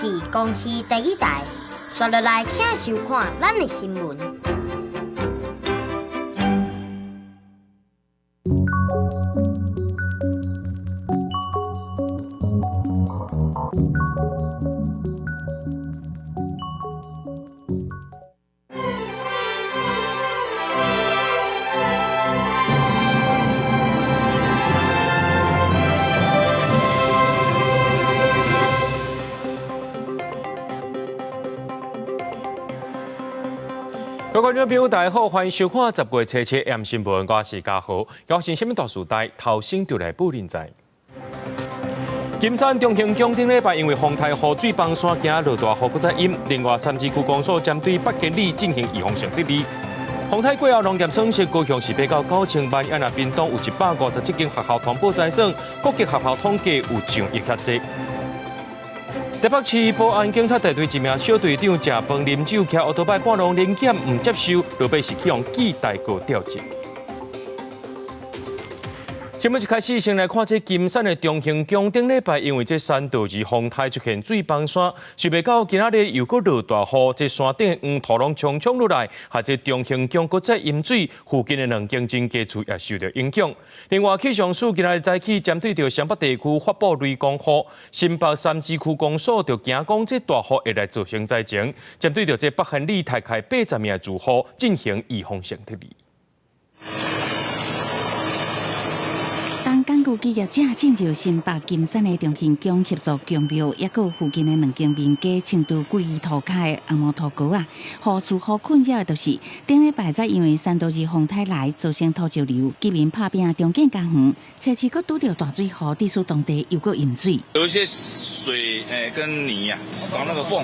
是公視第一台。紲落來，請收看咱的新聞。各位觀眾朋友，大家好，歡迎收看10月7日 M 新聞，我是嘉豪。高興什麼大時代，頭先就來報恁知。金山中興宮頂禮拜因為風颱雨水崩山，驚落大雨，閣再淹。另外，三芝區公所針對8公里進行預防性撤離。風颱過後，農業損失高雄市8到9千萬，啊，若屏東有157間學校通報災損，各級學校統計有上億遐濟。台北市保安警察大隊一名小隊長食飯啉酒，騎歐多擺半路臨檢毋接受，落尾是去予記大過調職。新聞一開始，先來看這金山的中興宮頂禮拜，因為這山道二風颱出現水崩山，想袂到今仔日又閣落大雨，這山頂黃土攏沖沖落來，害這中興宮閣再淹水，附近的兩間真家厝也受到影響。另外，氣象署今仔日早起針對著雙北地區發布雷公雨，新北三芝區公所就驚講這大雨會來造成災情，針對著這北橫里大概80名住戶進行預防性撤離。當根據企業者進入新北金山的中興宮協助宮廟，抑閣附近的兩間民家清除規塗跤的紅毛土膏仔，予住戶困擾的就是頂禮拜才因為山道二風颱來造成土石流，居民拍拚重建家園，初七閣拄著大水雨，致使當地又閣淹水。有一些水跟泥啊，搞那個縫，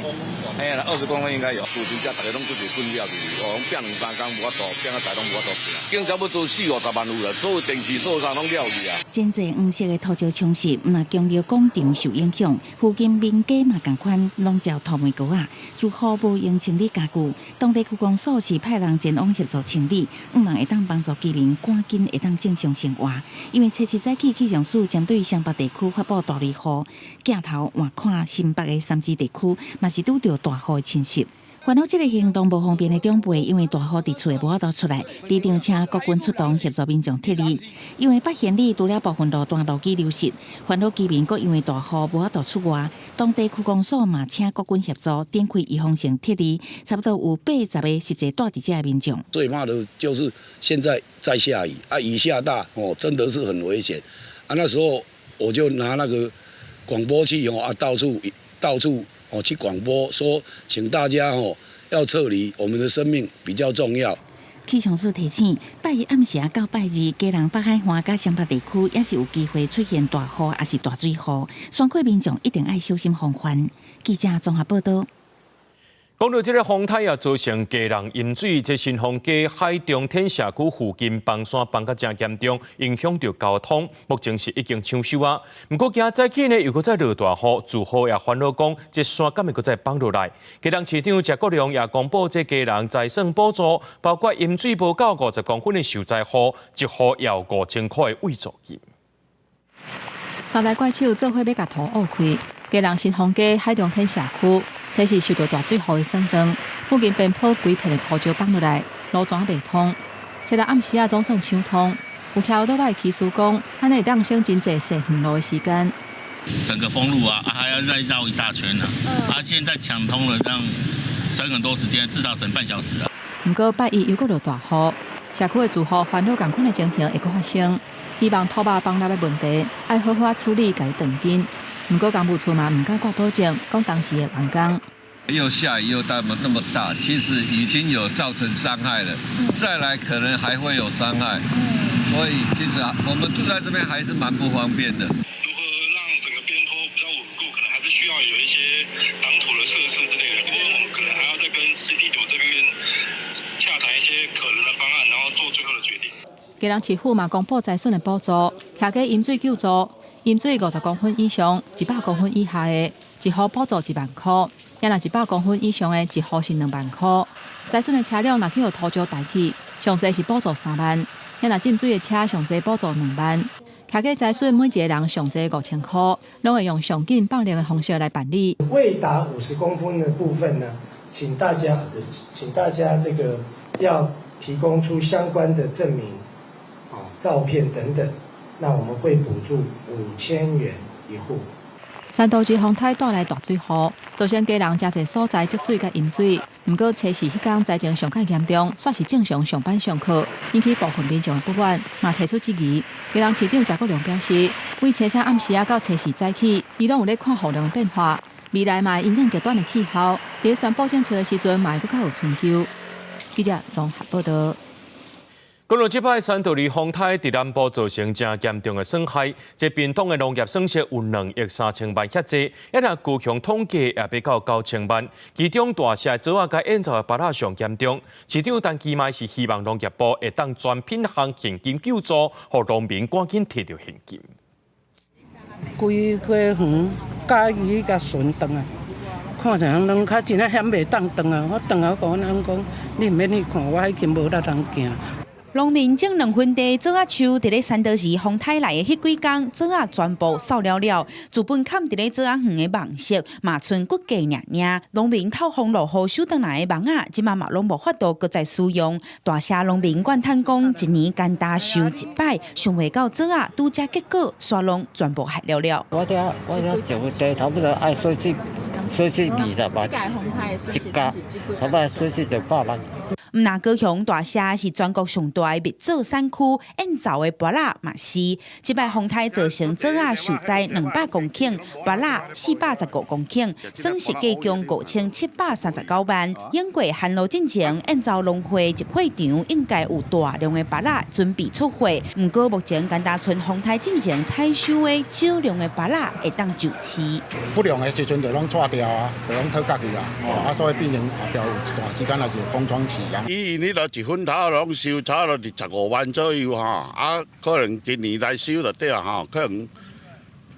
哎呀，20公分應該有。住這大家攏足濟困擾去，哦，攏拚兩三工無法度，拚啊大攏無法度。警差不多四五十萬有啦，所有電視所有啥攏了去啊。真濟黃色的土石沖蝕，毋但宮廟廣場受影響，附近民家嘛仝款攏遭土泥膏仔，住戶無閒清理家具，當地區公所是派人前往協助清理，向望會當幫助居民趕緊會當正常生活。因為初七早起氣象署針對雙北地區發布大雷雨，鏡頭換看新北的三芝地區，嘛是拄著大雨的侵襲。煩惱這个行動無方便的長輩，因為大雨佇厝會無法度出來，里長請國軍出動協助民眾撤離。因為8賢里除了部分路段路基流失，煩惱居民閣因為大雨無法度出外，當地區公所嘛請國軍協助展開預防性撤離，差不多有80個實際蹛佇遮的民眾。最怕的就是現在在下雨啊，雨下大哦，真的是很危險啊。那時候我就拿那個廣播器哦啊，到處到處。哦，去廣播說，請大家哦要撤離，我們的生命比較重要。氣象署提醒，拜一暗時到拜二，基隆北海岸佮雙北地區也是有機會出現大雨，抑是大水雨，山區民眾一定愛小心防範。記者綜合報道。講到這个風颱也造成基隆淹水，這新豐街海中天社區附近崩山崩甲誠嚴重，影響著交通，目前是已經搶修啊。毋過今早起呢，又閣再落大雨，住戶也煩惱講，這山敢會閣再崩落來。基隆市長謝國樑也公布這基隆災損補助，包括淹水無夠50公分的受災戶，一戶要5000塊的慰助金。三大怪手做伙欲共土挖開，基隆新豐街海中天社區。這是受到大水雨的損斷，附近邊坡規片的土石崩落來，路全袂通。七日暗時仔總算搶通，有騎歐多擺起訴講，按呢會當省真濟踅遠路的時間。整個封路啊，還要再繞一大圈啊。啊，現在搶通了，這樣省很多時間，至少省半小時啊。毋過拜一又閣落大雨，社區的住戶煩惱仝款的情形會閣發生，希望土壙崩落的問題愛好好處理，共伊斷根。毋過工務處嘛毋敢掛保證，講當時會完工。又下雨又大那麼大，其實已經有造成傷害了，再來可能還會有傷害，所以其實我們住在這邊還是蠻不方便的。如何讓整個邊坡比較穩固，可能還是需要有一些擋土的設施之類的。因為我們可能還要再跟市地主這邊洽談一些可能的方案，然後做最後的決定。基隆市府嘛公布災損的補助，徛家淹水救助，淹水50公分以上、100公分以下的，一戶補助1萬塊；也若100公分以上的，一戶是2萬塊。災損的車輛若去予土石帶去，上濟是補助3萬；也若浸水的車，上濟補助2萬。卡過災損每一個人上濟5000箍，攏會用上緊放量的方式來辦理。未達50公分的部分呢，請大家這個要提供出相關的證明、照片等等，那我們會補助5000元一戶。山道士風颱帶來大水雨，造成家人誠濟所在積水佮淹水。毋過初四彼工災情上較嚴重，煞是正常上班上課，引起部分民眾的不滿，嘛提出質疑。基隆市長謝國樑表示，對初三暗時仔到初四早起，伊攏有咧看雨量的變化，未來嘛會因應極端的氣候，佇宣布政策的時陣嘛會閣較有春秋。記者綜合報道。講到這擺山道里風颱佇南部造成誠嚴重的損害，這屏東的農業損失有2億3千萬遐濟，抑若高雄統計也欲到9000萬，其中大社棗仔佮燕巢的芭樂上嚴重。市長陳其邁是希望農業部會當全品項現金救助，予農民趕緊提著現金。規個園佮伊共船斷啊，看怎樣攏較真正險袂當轉啊！我轉啊，我講阮翁講，你毋免去看，我已經無力通行。農民種兩分地棗仔樹，佇咧山道士風颱來的彼幾工，棗仔全部掃了了，自本崁佇咧棗仔園的網色，嘛賰骨架爾爾。農民透風落雨收轉來的網仔，這馬嘛攏無法度閣再使用。大社農民怨嘆講，一年干焦收一擺，想袂到棗仔拄才結果，煞攏全部害了了。我這種地差不多愛損失20萬，一家差不多損失600萬。毋若高雄大社是全國上大的蜜棗產區，燕巢的芭樂嘛是。這擺風颱造成棗仔受災200公頃，芭樂415公頃，損失計共5739萬。經過旱澇進前，燕巢農會集貨場應該有大量的芭樂準備出貨。毋過目前干焦賰風颱進前採收的少量的芭樂會當就市。不良的時陣就攏拆掉啊，就攏脫角去啊，哦，啊，所以變成後壁有一段時間也是空窗期啊。伊呢度一分頭攏收差不多25萬左右吼，啊，可能今年來收就對啊吼，可能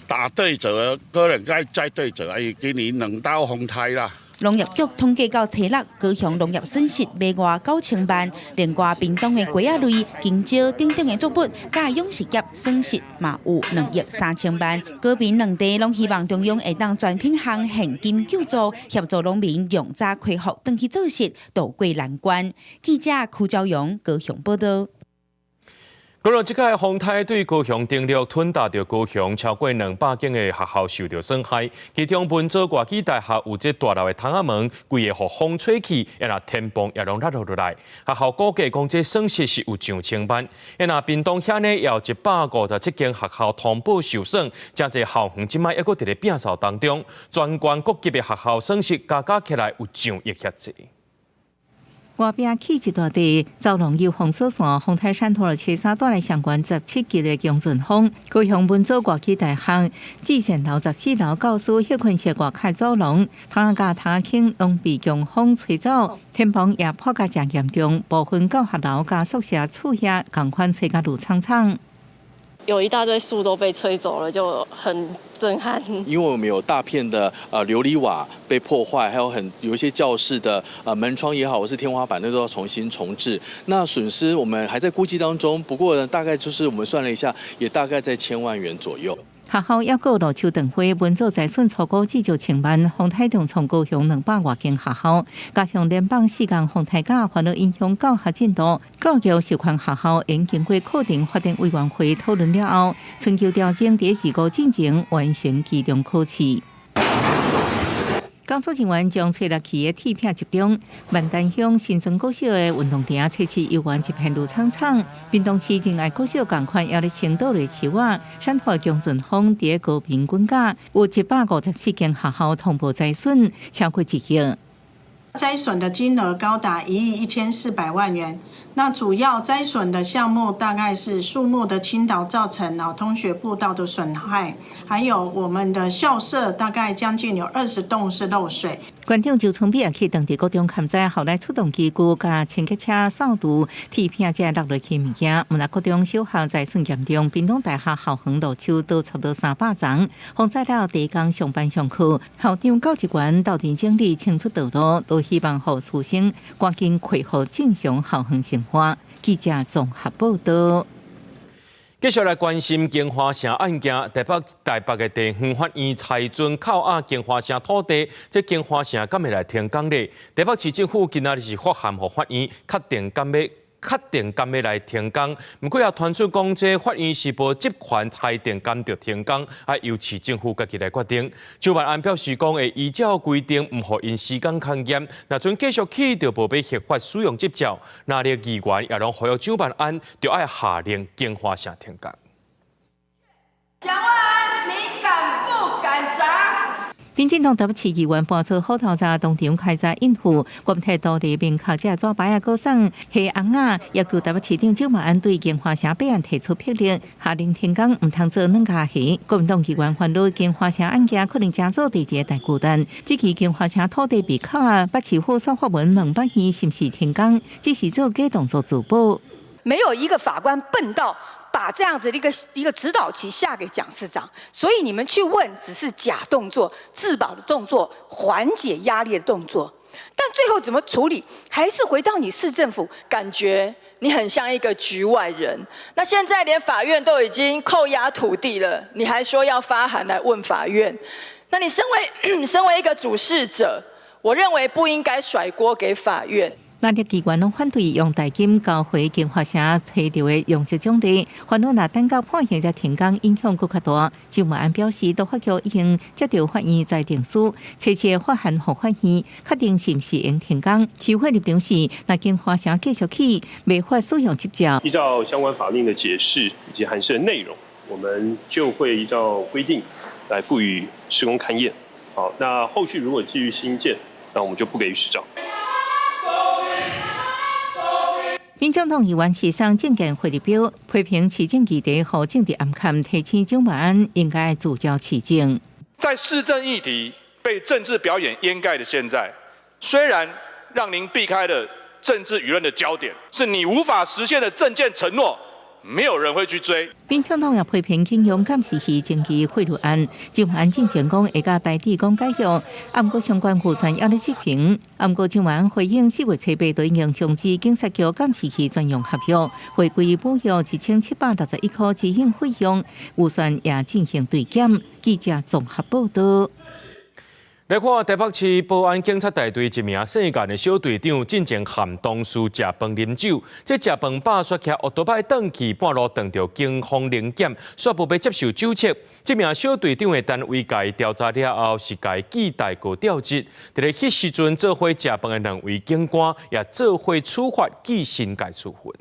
打對折，可能該再對折，因為今年兩道風颱啦。農業局統計到初六，高雄農業損失袂外9000萬，另外屏東的瓜仔類、香蕉等等的作物，佮養殖業損失嘛有2億3千萬。高屏兩地攏希望中央會當全品項現金救助，協助農民量早恢復轉去做實，渡過難關。記者柯昭陽高雄報道。講到這個風颱對高雄登陸，吞打著高雄超過200間的學校受著損害，其中文藻外語大學有這大樓的窗仔門，規个予風吹去，抑若天棚也攏落落來。學校估計講這損失是有上千萬。抑若屏東遐呢，也有157間學校通報受損，誠濟校園這擺猶閣佇咧摒掃當中，全縣各級的學校損失加加起來有上億遐濟。外壁起一大塊，走廊有封鎖線，風颱山托的車衫帶來相關17級的強陣風。高雄文藻外語大學至善樓14樓教師歇睏室外口走廊，窗仔佮窗仔框攏被強風吹走，天棚也破甲誠嚴重，部分教學樓佮宿舍厝遐仝款吹甲滷蒼蒼。有一大堆樹都被吹走了，就很震撼。因為我們有大片的琉璃瓦被破壞，還有有一些教室的門窗也好，或是天花板，那都要重新重置。那損失我們還在估計當中，不過呢，大概就是我們算了一下，也大概在千萬元左右。學校抑閣落樹斷花，文藻災損初估至少千萬，風颱重創高雄200外間學校，加上連放四工風颱假，煩惱影響教學進度。教育授權學校應經過課程發展委員會討論了後，尋求調整佇二五進前完成期中考試。工作人員將吹落去的鐵片集中，萬丹鄉新莊國小的運動場測試猶原一片綠蒼蒼。屏東市仁愛國小仝款也咧清倒落樹仔，山火強陣風佇高屏滾甲，有154間學校通報災損超過1億。災損的金額高達1億1400萬元。那主要災損的項目大概是樹木的傾倒造成通學步道的損害，還有我們的校舍大概將近有20棟是漏水。縣長周春米也去當地國中勘災，後來出動機具佮清潔車掃除鐵片這落落去物件。毋但國中小學災損嚴重，屏東大學校園落樹都差不多300叢。風災了後第一工上班上課，校長教職員鬥陣整理清出道路，都希望予師生趕緊恢復正常校園生活。記者綜合報道。繼續來關心京華城案件，台北的地方法院裁准扣押京華城土地，這京華城敢會來停工咧？台北市政府今仔日是發函予法院，確定敢欲來停工。毋過也傳出講，這法院是無職權裁定敢著停工，愛由市政府家己來決定。蔣萬安表示講，會依照規定，毋予𪜶施工勘驗。若準繼續起，就無欲核發使用執照。若連議員也攏呼籲蔣萬安，著愛下令京華城停工。蔣萬安，你敢不敢砸？民進黨台北市議員搬出虎頭鍘當場開鍘應付，國泰獨立明確這紙牌仔，閣送黑紅仔，要求台北市長蔣萬安對京華城弊案提出魄力，下令停工，毋通做軟跤魚。國民黨議員煩惱京華城案件可能成做第二個大巨蛋，這期京華城土地被扣押，北市府煞發文問法院是毋是停工，只是做假動作自保。沒有一個法官笨到把這樣子的一個指導棋下給蔣市長，所以你們去問只是假動作、自保的動作、緩解壓力的動作，但最後怎麼處理，還是回到你市政府。感覺你很像一個局外人。那現在連法院都已經扣押土地了，你還說要發函來問法院？那你身為一個主事者，我認為不應該甩鍋給法院。藍綠議員攏反對用代金交回京華城提著的容積獎勵，煩惱若等到判刑才停工，影響閣較大。蔣萬安表示，都發局已經接到法院裁定書，初次發函予法院，確定是毋是會停工。市府立場是，若京華城繼續起，袂發使用執照。依照相關法令的解釋以及函釋的內容，我們就會依照規定來不予施工勘驗。好，那後續如果繼續興建，那我們就不給予執照。民眾黨議員協商政見會議表，批評市政議題予政治暗崁，提醒蔣萬安應該聚焦市政。在市政議題被政治表演掩蓋的現在，雖然讓您避開了政治輿論的焦點，是你無法實現的政見承諾，沒有人會去追。民進黨也批評警用監視器證據賄賂案，蔣萬安進前講會佮台鐵講解約，啊，毋過相關預算猶咧執行。啊，毋過蔣萬安回應4月初八就已經終止警察局監視器專用合約，回歸補約1761塊執行費用，預算也進行對檢。記者綜合報道。來看台北市保安警察大隊一名姓顏的小隊長，進前含同事食飯啉酒，這食飯飽煞騎歐多擺轉去，半路撞著警方臨檢，煞無欲接受酒測。這名小隊長的單位共伊調查了後，是共伊記大過調職。佇咧彼時陣做伙食飯的兩位警官也做伙處罰記申誡處分。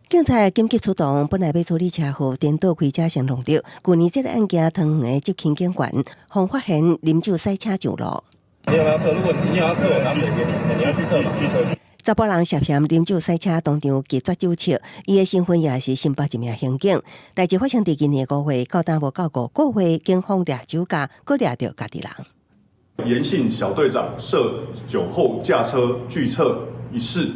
警察緊急出動，本來欲處理車禍，顛倒開車先撞著。舊年這个案件，桃園的執勤警員，予發現啉酒駛車上路。你有沒有測？如果你有要測，我拿水給你。你要去測嗎？去測。查埔人涉嫌啉酒駛車，當場拒絕酒測，伊的身份也是新北一名刑警。代誌發生佇今年5月，到今無夠5個月，警方掠酒駕，閣掠著家己人。顏姓小隊長涉酒後駕車拒測一事，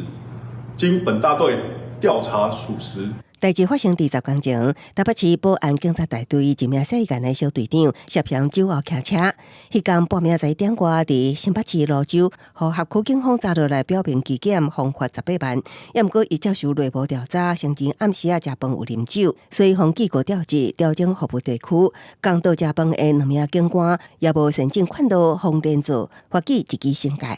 經本大隊調查屬實。代誌發生佇10工前，台北市保安警察大隊一名姓顏的小隊長涉嫌酒後騎車，彼工半暝10點外，佇新北市蘆洲，予轄區警方查落來，表明機檢，予罰18萬。猶毋過伊接受內部調查，承認暗時仔食飯有啉酒，所以予記過調職，調整服務地區。仝桌食飯的兩名警官也無善盡勸導，予連坐罰記一支申誡。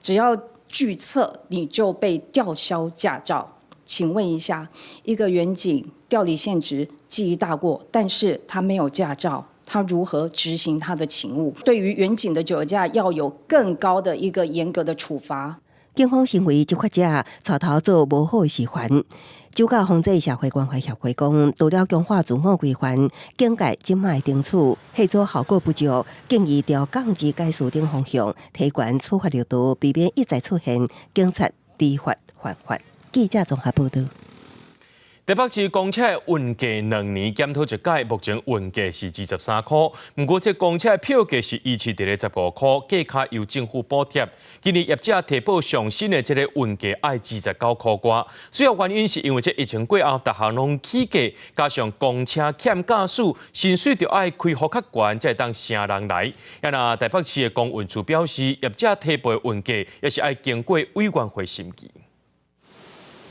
只要拒測，你就被吊銷駕照。請問一下，一個員警調離現職，記一大過，但是他沒有駕照，他如何執行他的勤務？對於員警的酒駕，要有更高的一個嚴格的處罰。警方身為執法者，帶頭做無好的示範。酒駕防治社會關懷協會講，除了強化自我規範，警戒這擺懲處，嚇阻效果不足，建議朝降職解除等方向提懸處罰力度，避免一再出現警察知法犯法。記者綜合報導。台北市公車運價2年檢討一擺，目前運價是23箍，毋過這公車票價是維持佇咧15箍，價卡由政府補貼。今年業者提報上新的這个運價愛29箍外，主要原因是因為這疫情過後，逐項攏起價，加上公車欠駕駛，薪水就愛開予較懸，才會當請人來。啊若台北市的公運處表示，業者提報的運價也是愛經過委員會審議。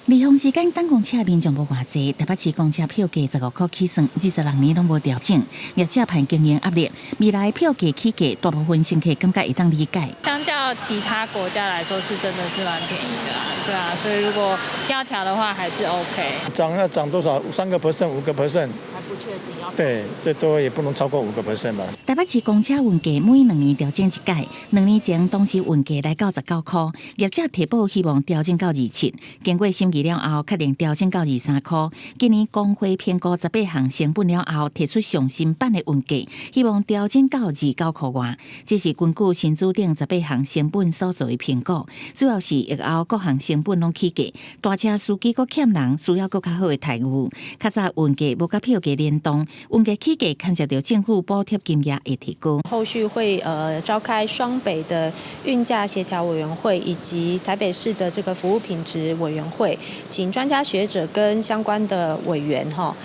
離峰時間等公車民眾無偌濟，台北市公車票價15箍起算，26年攏無調整，業者盼經營壓力。未來票價起價，大部分乘客感覺會當理解。相較其他國家來說，是真的是蠻便宜的啊，對啊，所以如果要調的話，還是 OK。漲要漲多少？3個 percent、5個 percent？還不確定要。對，最多也不能超過5個 percent 吧。台北市公車運價每2年調整一擺，2年前當時運價來到19箍，業者提報希望調整到27，經過審議了後，確定調整到23箍。今年工會評估18項成本了後，提出上新版的運價，希望調整到29箍外。這是根據新修訂18項成本所做的評估，主要是疫後各項成本攏起價，大車司機閣欠人，需要閣較好的待遇。較早運價無佮票價聯動，運價起價牽涉著政府補貼金額會提高。後續會召開雙北的運價協調委員會以及台北市的這個服務品質委員會，請專家學者跟相關的委員哈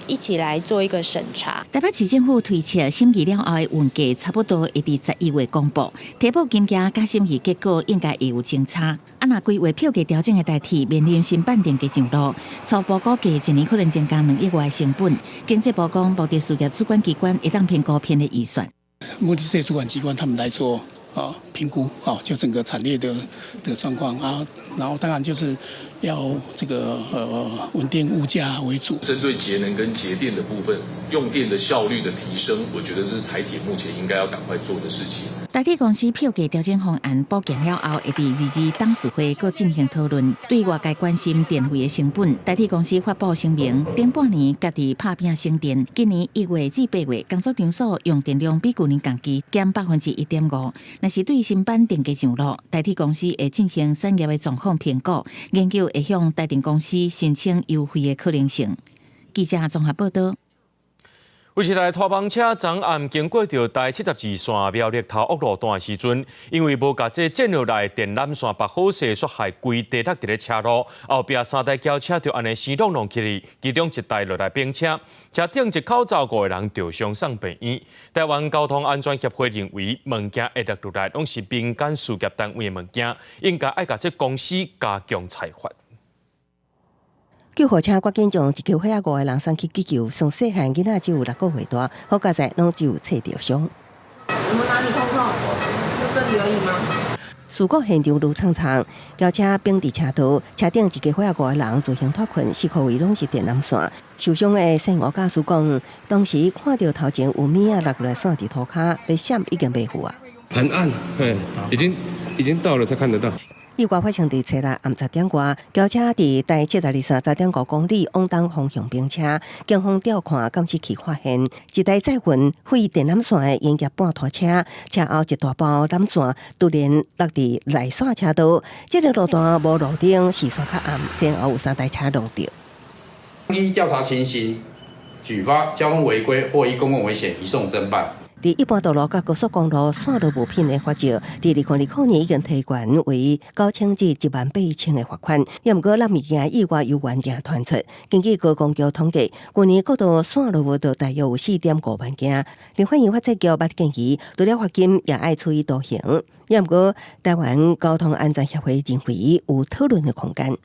一起來做一個審查。台北市政府推測審議了後的運價差不多會佇11月公布，提報金額佮審議結果應該會有相差。啊，若規劃票價調整的代替面臨新版定價上路，初步估計一年可能增加2億外成本。經濟部講，目的事業主管機關會當評估編列預算。目的事業主管機關他們來做評估啊，就整個產業的狀況啊，然後當然就是要這個穩定物價為主。針對節能跟節電的部分，用電的效率的提升，我覺得這是台鐵目前應該要趕快做的事情。台鐵公司票價調整方案補件了後，會佇22董事會閣進行討論。對外界關心電費的成本，台鐵公司發布聲明，頂半年家己拍拚省電，今年1月至8月工作場所用電量比舊年同期減1.5%。若是對新版定價上路，台鐵公司會進行產業的狀況評估，研究會向台電公司申請優惠的可能性。記者綜合報道。有一台拖房車昨暗經過著台72線苗栗頭屋路段的時陣，因為無共這剪落來電纜線縛好勢，煞害規地落佇咧車路，後壁三台轎車就按呢生挵挵起去，其中一台落來反車，車頂一口罩五個人著傷送病院。台灣交通安全協會認為，物件會落落來攏是民間事業單位的物件，應該愛共這公司加強裁罰。救護車趕緊將一家伙仔五個人送去急救，上細漢囡仔只有6個月大，好佳哉攏只有擦著傷。我們哪裡痛痛？就這裡而已嗎？事故現場亂氅氅，轎車反佇車道，車頂一家伙仔五個人自行脫困，四箍位攏是電纜線。受傷的姓吳駕駛講，當時看著頭前有物仔落來線佇塗跤，欲閃已經袂赴啊。很暗，嘿，已經到了才看得到。意外發生佇初六暗10點外，轎車佇台72線10.5公里往東方向反車，警方調看監視器發現，一台載運廢電纜線的營業半拖車，車後一大包纜線突然落佇內線車道，這個路段無路燈，視線較暗，先後有三台車撞著。依調查情形，舉發交通違規或依公共危險移送偵辦。佇一般道路佮高速公路線路物品的罰則，佇2020年已經提懸為9000至18,000的罰款。也毋過，挵物件意外猶原定傳出。根據高公局統計，舊年國道線路物大約有4.5萬件。立法院法制局捌建議，除了罰金，也愛處以徒刑。也毋過，台灣交通安全協會認為有討論的空間。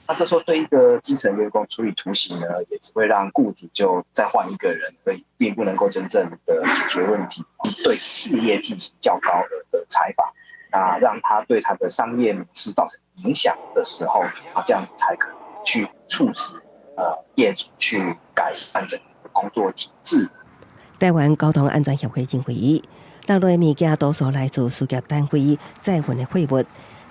那這時候對一個基層員工處以徒刑呢，也只會讓僱主就再換一個人，所以並不能夠真正的解決問題。對事業進行較高額的裁罰，那讓他對他的商業模式造成影響的時候，啊，這樣子才可能去促使業主去改善整個工作體制。台灣交通安全協會認為，落落的物件多數來自事業單位載運的貨物。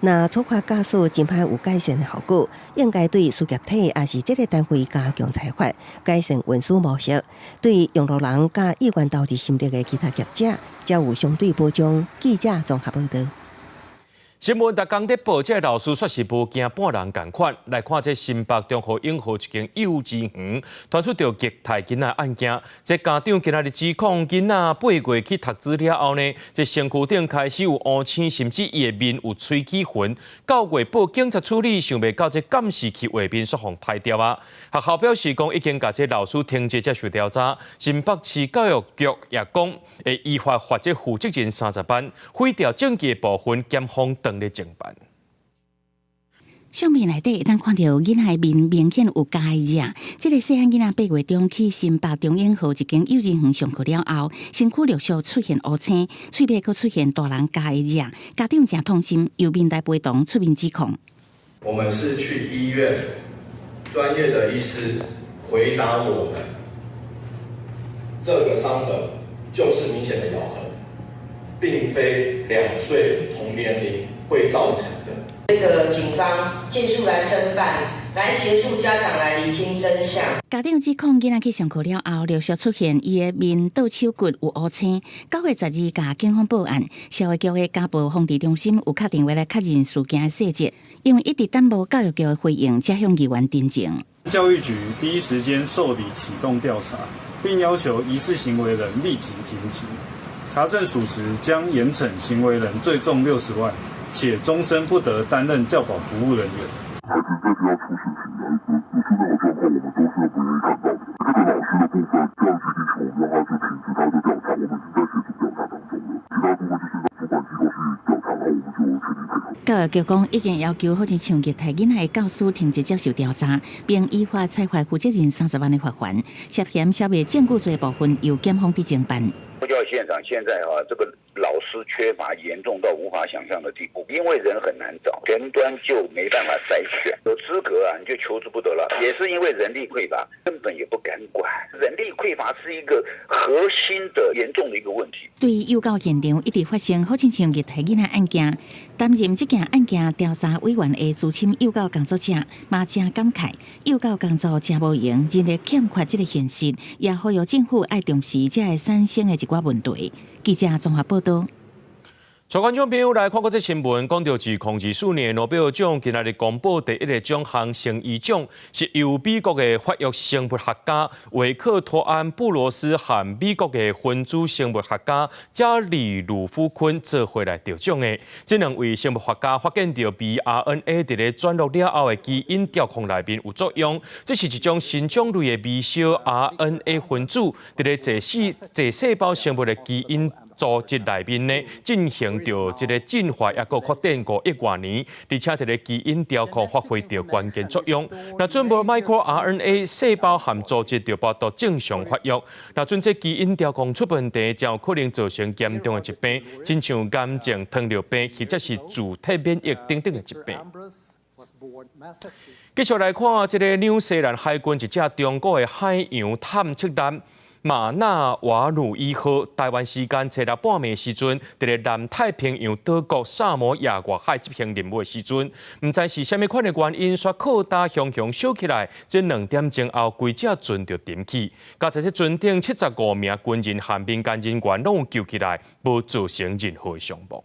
若處罰駕駛真歹有改善的效果，應該對事業體抑是這個單位加強裁罰，改善運輸模式，對用路人佮意願投入心力的其他業者，才有相對保障。記者綜合報道。新聞逐工咧報，這個老師煞是無驚半人仝款。來看這新北中和永和一間幼稚園，傳出著虐待囡仔案件。這家長今仔日指控囡仔8月去讀書了後呢，這身軀頂開始有烏青，甚至伊的面有喙齒痕。9月報警察處理，想袂到這監視器畫面煞予刣掉啊！學校表示講已經共這老師停職接受調查。新北市教育局也講會依法罰這負責人30萬，毀掉證據的部分，檢方當咧偵辦。相片內底會當看著囡仔面明顯有咬的跡。這個細漢囡仔8月中去新北中英號一間幼兒園上課了後，身軀陸續出現烏青，喙尾閣出現大人咬的跡，家長誠痛心，由民代陪同出面指控。我們是去醫院，專業的醫師回答我們，這個傷痕就是明顯的咬痕，並非2歲同年齡會造成的。這個警方盡速來偵辦，來協助家長來釐清真相。家長指控囡仔去上課了後，陸續出現伊的面倒手骨有烏青。9月12共警方報案，社會局的家暴防治中心有敲電話來確認事件的細節，因為一直等無教育局的回應，才向議員陳情。教育局第一時間受理啟動調查，並要求疑似行為人立即停職，查證屬實將嚴懲行為人最重60萬。且終身不得擔任教保服務人員。孩子在學校出事情啊，有出任何狀況，我們都是不願意看到的。這個老師的部分，教育局已經求讓他就停止他的調查，我們已經在協助調查當中了。其他部分就是主管機構去調查，然後我們就全力配合。教育局講已經要求好親像虐待囡仔的教師停職接受調查，並依法裁罰負責人30萬的罰鍰。涉嫌消滅證據罪部分由檢方佇偵辦。教育現場現在啊，這個老師缺乏嚴重到無法想象的地步，因為人很難找，前端就沒辦法篩選，有資格啊你就求之不得了。也是因為人力匱乏，根本也不敢管。人力匱乏是一個核心的嚴重的一個問題。對幼教現場一直發生好親像虐待囡仔案件，擔任這件案件調查委員的資深幼教工作者嘛誠感慨，幼教工作誠無閒，人力欠缺這個現實，也呼籲政府愛重視這個產生的一寡問題。記者綜合報道。帶觀眾朋友來看過這新聞，講著2024年諾貝爾獎今仔日公布第一個獎項生醫獎，是由美國的發育生物學家維克托安布羅斯和美國的分子生物學家加里魯夫昆做伙來得獎的。這兩位生物學家發現著 mRNA 佇咧轉錄了後的基因調控內面有作用，這是一種新種類的微小 RNA 分子，佇咧濟細胞生物的基因組織內面呢，進行著這個進化，抑閣擴展5億外年，而且這個基因調控發揮著關鍵作用。若準無 microRNA 細胞和組織就無法度正常發育。若準這基因調控出問題，就有可能造成嚴重的疾病，親像癌症、糖尿病或者是自體免疫等等的疾病。繼續來看這個紐西蘭海軍一隻中國的海洋探測艦。馬納瓦努伊號，台灣時間初六半暝時陣，佇咧南太平洋島國薩摩亞外海執行任務的時陣，毋知是啥物款的原因，煞靠礁雄雄燒起來。這2點鐘後，規隻船就沉去。佳哉這船頂75名軍人和民間人員攏有救起來，無造成任何傷亡。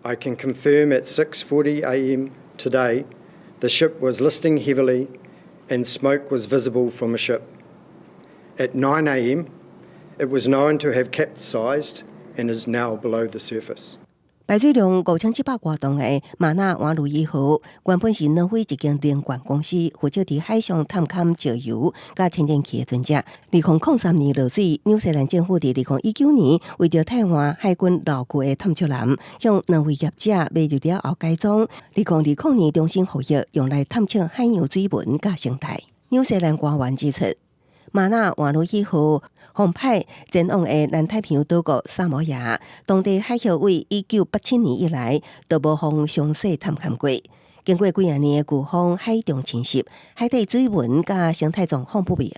I can confirm at 6:40 a.m. today, the ship was listing heavily and smoke was visible from the ship. At 9 a.m., it was known to have capsized and is now below the surface. 排水量5700外噸的馬納瓦魯伊號，原本是挪威一間能源公司負責佇海上探勘石油佮天然氣的船隻。2003年落水，紐西蘭政府佇2019年為著替換海軍老舊的探測艦，向挪威業者買入了後改裝。2020年重新服役，用來探測海洋水文佮生態。紐西蘭官員指出，馬納瓦魯伊號航派前往的南太平洋島國薩摩亞，當地海域為1987年以來都無予詳細探勘過。經過幾仔年的颶風海中侵襲，海底水文佮生態狀況不明，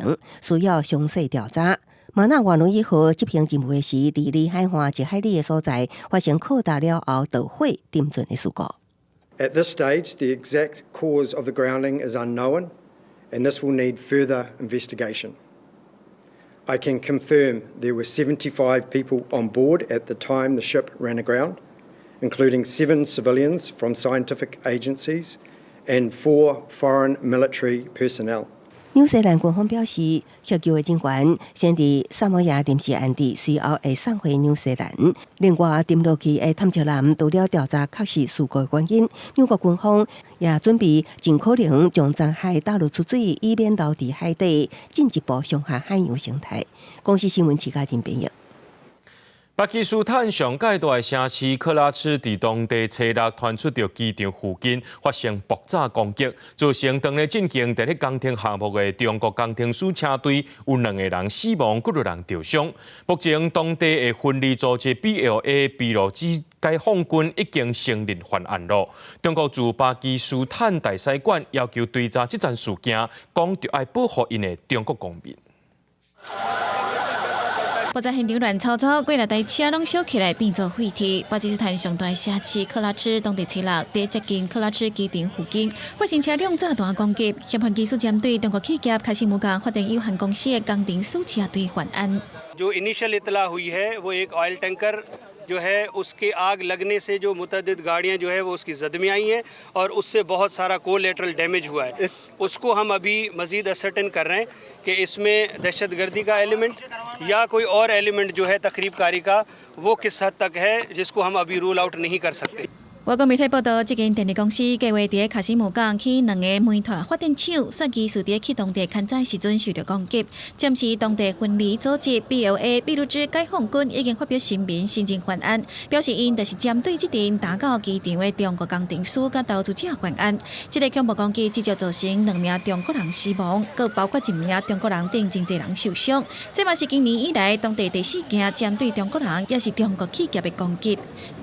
需要詳細調查。馬納瓦魯伊號執行任務的時，佇離海岸1海里的所在發生靠礁了後導火沉船的事故。 At this stage, the exact cause of the grounding is unknown, and this will need further investigation. I can confirm there were 75 people on board at the time the ship ran aground, including 7 civilians from scientific agencies and 4 foreign military personnel. 紐西蘭軍方表示，獲救的人員先佇薩摩亞臨時安置，隨後會送回紐西蘭。另外，沉落去的探測艦除了調查確實事故的原因，紐國軍方也準備盡可能將殘骸打撈出水，以免留佇海底，進一步傷害海洋生態。公視新聞徐家仁編譯。巴基斯坦上蓋大的城市克拉赤，佇當地初六傳出著機場附近發生爆炸攻擊，造成當咧進行電力工程項目的中國工程師車隊有兩個人死亡，閣六人受傷。目前當地的分離組織 BLA 俾路支解放軍已經承認犯案囉。中國駐巴基斯坦大使館要求追查這樁事件，講著愛保護𪜶的中國公民。爆炸現場亂糟糟，幾若台車攏燒起來變做廢鐵。巴基斯坦上大城市克拉赤當地初六，佇接近克拉赤機場附近發生車輛炸彈攻擊，嫌犯疑似針對中國企業卡西姆港發電有限公司的工程師車隊犯案。 जो इनिशियल इत्तला हुई है वो एक oil tanker जो है उसके आग लगने से जो मुतअद्दिद गाड़ियाँ जो है वो उसकी जद में आई हैं और उससे बहुत सारा कोलेटरल डैमेज हुआ है। उसको हम अभी मज़ीद असरटेन कर रहे हैं कि इसमें दहशत गर्दी का एलिमेंट या कोई और एलिमेंट जो है तखरीबकारी का वो किस हद तक है, जिसको हम अभी रूल आउट नहीं कर सकते। 外國媒體報道，這間電力公司計劃佇卡西姆港起兩个煤炭發電廠，煞疑似佇去當地勘採時陣受著攻擊。暫時當地分離組織 BLA 俾路支解放軍已經發表聲明承認犯案，表示𪜶就是針對這陣打到機場的中國工程師佮投資者犯案。這个恐怖攻擊至少造成兩名中國人死亡，閣包括一名中國人等真濟人受傷。這嘛是今年以來當地第四件針對中國人，也是中國企業的攻擊。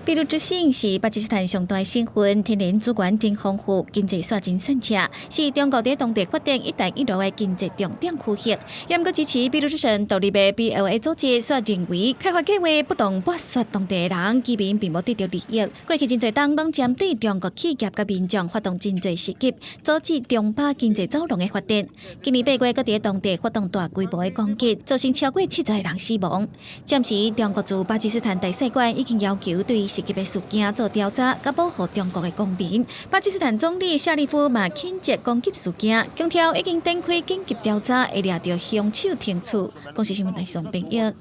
俾路支省是巴基斯坦上大省份，天然資源真豐富，經濟煞真散赤，是中國佇當地發展“一帶一路”的經濟重點區域。也毋過支持俾路支省獨立的 BLA 組織，煞認為開發計劃不當剝削當地人，居民並無得著利益。過去真濟冬攏針對中國企業佮民眾發動真濟襲擊，阻止中巴經濟走廊的發展。今年8月，閣佇當地發動大規模的攻擊，造成超過70人死亡。暫時，中國駐巴基斯坦大使館已經要求對襲擊的事件做調查，佮保護中國的公民。巴基斯坦總理謝里夫嘛譴責攻擊事件，強調已經展開緊急調查，會掠著兇手懲處。公視新聞台上編譯。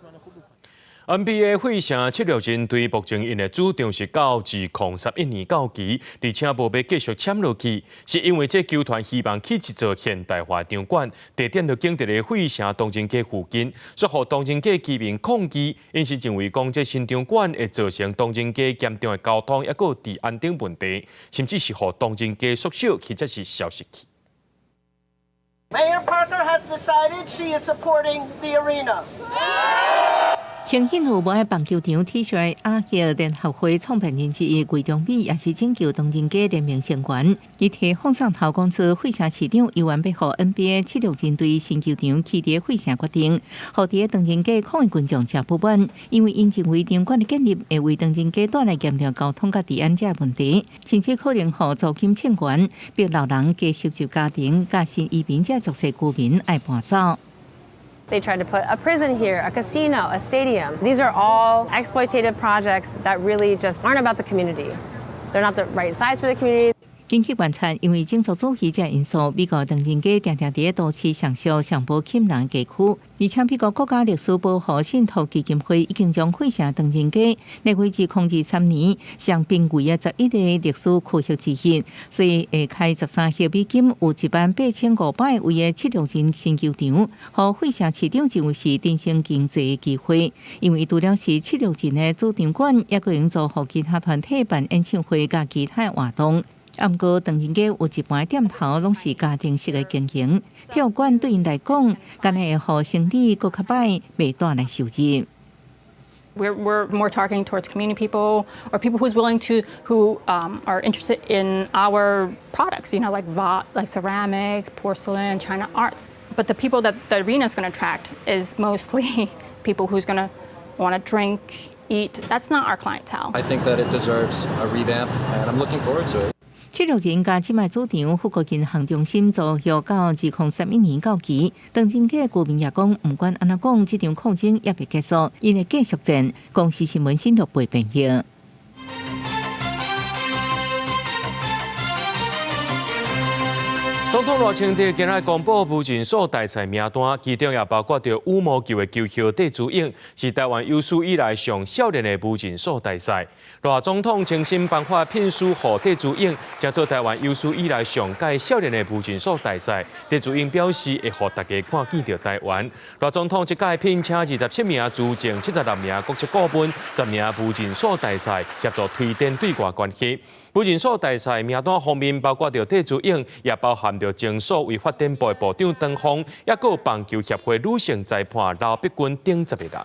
NBA 費城七六人隊目前𪜶的主場是到2011年到期，而且無欲繼續簽落去，是因為這球團希望起一座現代化場館，地點就揀佇咧費城唐人街附近，煞予唐人街居民抗議，𪜶是認為講這新場館會造成唐人街嚴重的交通抑閣治安等問題，甚至是予唐人街縮小或者是消失去。 Mayor Parker has decided she is supporting the arena. 清顯有無愛棒球場 T 恤的亞協聯合會創辦人之一魏忠美，也是拯救唐人街聯盟成員。伊提放上頭講出，費城市長猶原欲予 NBA 七六人隊新球場起佇費城決定，予佇唐人街抗議群眾誠不滿，因為𪜶認為場館的建立會為唐人街帶來嚴重交通佮治安這問題，甚至可能予租金衝懸，逼老人、低收入家庭佮新移民這弱勢居民愛搬走。 They tried to put a prison here, a casino, a stadium. These are all exploitative projects that really just aren't about the community. They're not the right size for the community. 根據觀察，因為種族主義這因素，美國唐人街定定佇都市上俗上無吸人地區，而且美國國家歷史保護信託基金會已經將費城唐人街列為2023年上瀕危的11個歷史區域之一，所以會開13億美金，有18,500位的七六人新球場，予費城市長認為是振興經濟的機會。因為除了是七六人的主場館，也閣用做予其他團體辦演唱會佮其他活動。啊，毋過唐人街有一半店頭攏是家庭式的經營，體育館對𪜶來講，敢若會予生理閣較歹，袂帶來收入。 We're more targeting towards community people or people who's willing to who are interested in our products, like ceramics, porcelain, China arts. But the people that the arena is going to attract is mostly people who's going to want to drink, eat. That's not our clientele. I think that it deserves a revamp, and I'm looking forward to it. 七六人共這擺主場富國銀行中心租約到2031年到期，唐人街居民也講，毋管按怎講，這場抗爭猶未結束，𪜶會繼續戰。公視新聞新錄播編譯。總統賴清德今日公布無人數大賽名單，其中也包括著羽毛球的球后戴資穎，是台灣有史以來上少年的無人數大賽。賴總統親身頒發聘書予戴資穎，成做台灣有史以來上屆少年的無人數大賽。戴資穎表示會予大家看見著台灣。賴總統這屆聘請27名資政、76名國策顧問、10名無人數大使協助推展對外關係。無人數大使名單方面，包括著戴資穎，也包含著前數位發展部的部長唐鳳，抑閣有棒球協會女性裁判劉碧君等10個人。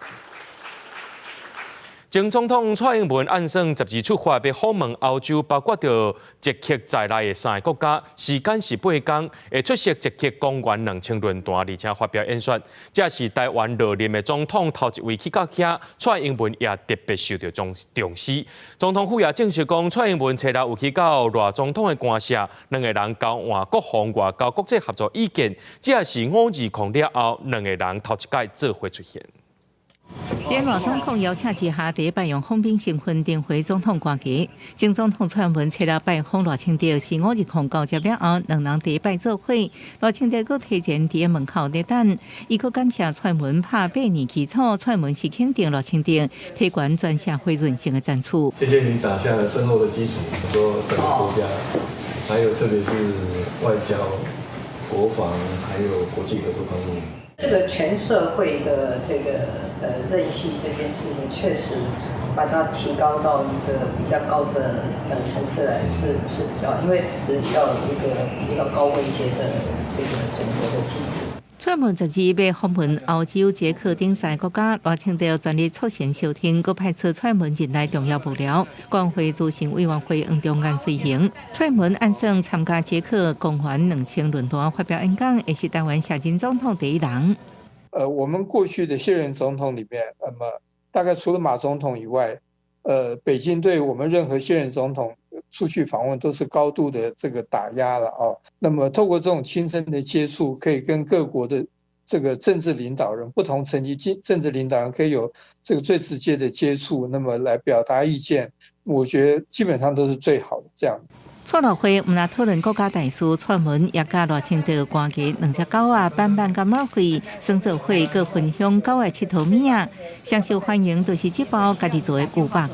前總統蔡英文按算12出發，欲訪問歐洲，包括著捷克在內的三个國家，時間是8工，會出席捷克公元2000論壇，而且發表演說。這是台灣落任的總統頭一位去到遐，蔡英文也特別受著重重視。總統府也證實講，蔡英文初六有去到賴總統的官舍，兩个人交換國防、外交、國際合作意見。這是520了後，兩个人頭一擺做伙出現。佇賴總統邀請之下，第一擺用訪賓身份登回總統官邸。前總統蔡英文初六拜訪賴清德，是520交接了後，兩人第一擺做伙。賴清德閣提前佇門口咧等，伊閣感謝蔡英文拍8年基礎，蔡英文是肯定賴清德提懸全社會韌性的戰處。謝謝你打下了深厚的基礎，說整個國家，還有特別是外交、國防，還有國際合作方面。這個全社會的這個韌性這件事情，確實把它提高到一個比較高的層次來，是比較，因為要有一個比較高位階的這個整合的機制。蔡英文12欲訪問歐洲、捷克等三个國家，賴清德全力促成相挺，閣派出蔡英文任內重要幕僚，國安會諮詢委員會黃中安隨行。蔡英文按算參加捷克公元2000論壇發表演講，會是台灣卸任總統第一人。我們過去的卸任總統裡面，那麼大概除了馬總統以外，北京對我們任何卸任總統出去訪問都是高度的這個打壓了哦。那麼透過這種親身的接觸，可以跟各國的這個政治領導人、不同層級政治領導人可以有這個最直接的接觸，那麼來表達意見，我覺得基本上都是最好的這樣。蔡賴會毋但討論國家大事，蔡英文也佮賴清德官邸兩隻狗仔板板佮馬會耍做伙，閣分享狗仔𨑨迌物仔。上受歡迎就是這包家己做的牛肉乾。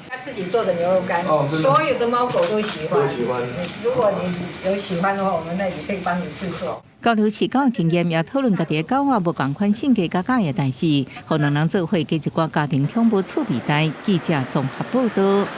他自己做的牛肉乾，所有的貓狗都喜歡。都喜歡。如果你有喜歡的話，我們那也可以幫你製作。交流飼狗的經驗，也討論家己的狗仔無仝款性格佮佮意的代誌，予兩人做伙加一寡家庭寵物趣味代。記者綜合報導。